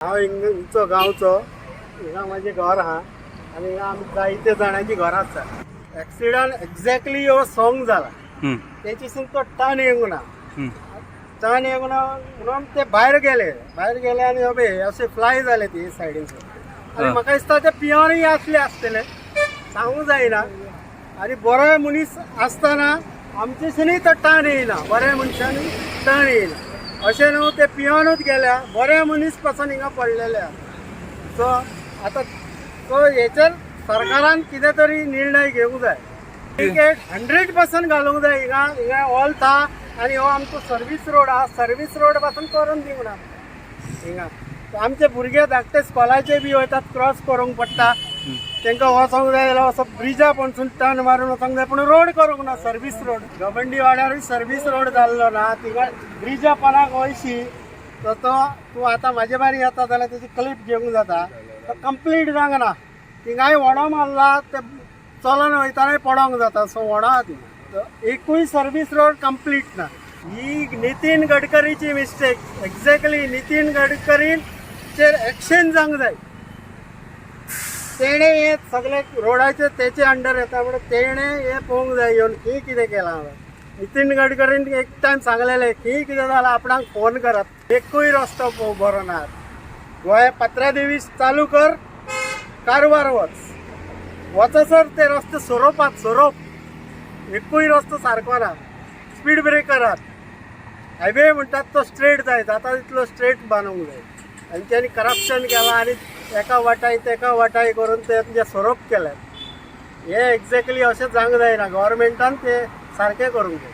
हांव हिंगचो गांवचो. हिंगा म्हाजें घर आहा आनी हिंगा आमी जायते जाणांची घरां आसा. एक्सिडंट एक्झॅक्टली हो सोंग जाला. तेच्यासून तो टर्न येवंक ना. टर्न येवंक ना म्हणून ते भायर गेले. भायर गेले आनी अबे अशे फ्लाय जाले ते सायडीन. आनी म्हाका दिसता ते पियोनूय आसले आसतले, सांगूंक जायना. आनी बरो मनीस आसतना आमच्यासुनूय तो टर्न येयना, बऱ्या मनशानूय टर्न येयना. अशें न्हू ते पियोनूच गेल्या, बरे मनीस पासून हिंगा पडलेले आहा. सो आतां सो हेचेर सरकारान कितें तरी निर्णय घेवंक जाय. टिकेट 100% घालूंक जाय. हिंगा हिंगा ऑल था आनी हो आमचो सर्वीस रोड आहा. सर्वीस रोड पासून करून दिवंक ना हिंगा. आमचे भुरगे धाकटे स्कॉलाचे बी वयतात, क्रॉस करूंक पडटा तांकां. वचोंक जाय जाल्यार असो ब्रिजा पणसून टर्न मारून वचोंक जाय, पूण रोड करूंक ना. सर्वीस रोड गवंडी वाड्यारूय सर्वीस रोड जाल्लो ना. थिंगा ब्रिजा पणाक वयशी तो तो तूं आतां म्हाजे बारी येता जाल्यार तेजी क्लिप घेवंक जाता. तो कंप्लीट जावंक ना. थिंगाय व्हडो मारला, ते चलोन वयतानाय पडोंक जाता. सो व्हडो आहा थिंगा. एकूय सर्वीस रोड कंप्लीट ना. ही नितीन गडकरीची मिस्टेक. एक्झॅक्टली नितीन गडकरीचेर एक्शन जावंक जाय. तेणे हे सगळे रोडाचे तेचे अंडर येता म्हणून तेणे हे पळोवंक जाय येवन की कितें केलां हांवें. नितीन गडकरीन एक टायम सांगलेलें की कितें जालां आपणाक फोन करात. एकूय रस्तो बरो ना. गोंय पत्र्यादेवी चालू कर, कारवार वच, वचसर ते रस्ते सोरोपात सोरोप. एकूय रस्तो सारको ना. स्पीड ब्रेकरात. हायवे म्हणटात तो स्ट्रेट जाय, जाता तितलो स्ट्रेट बांदूंक जाय. तेंच्यांनी करप्शन केलां आनी एका वाटाय तेका वाटाय करून ते तुमचे सोरोप केले. हे एक्झॅक्टली अशें जावंक जायना. गव्हर्मेंटान ते सारकें करूंक जाय.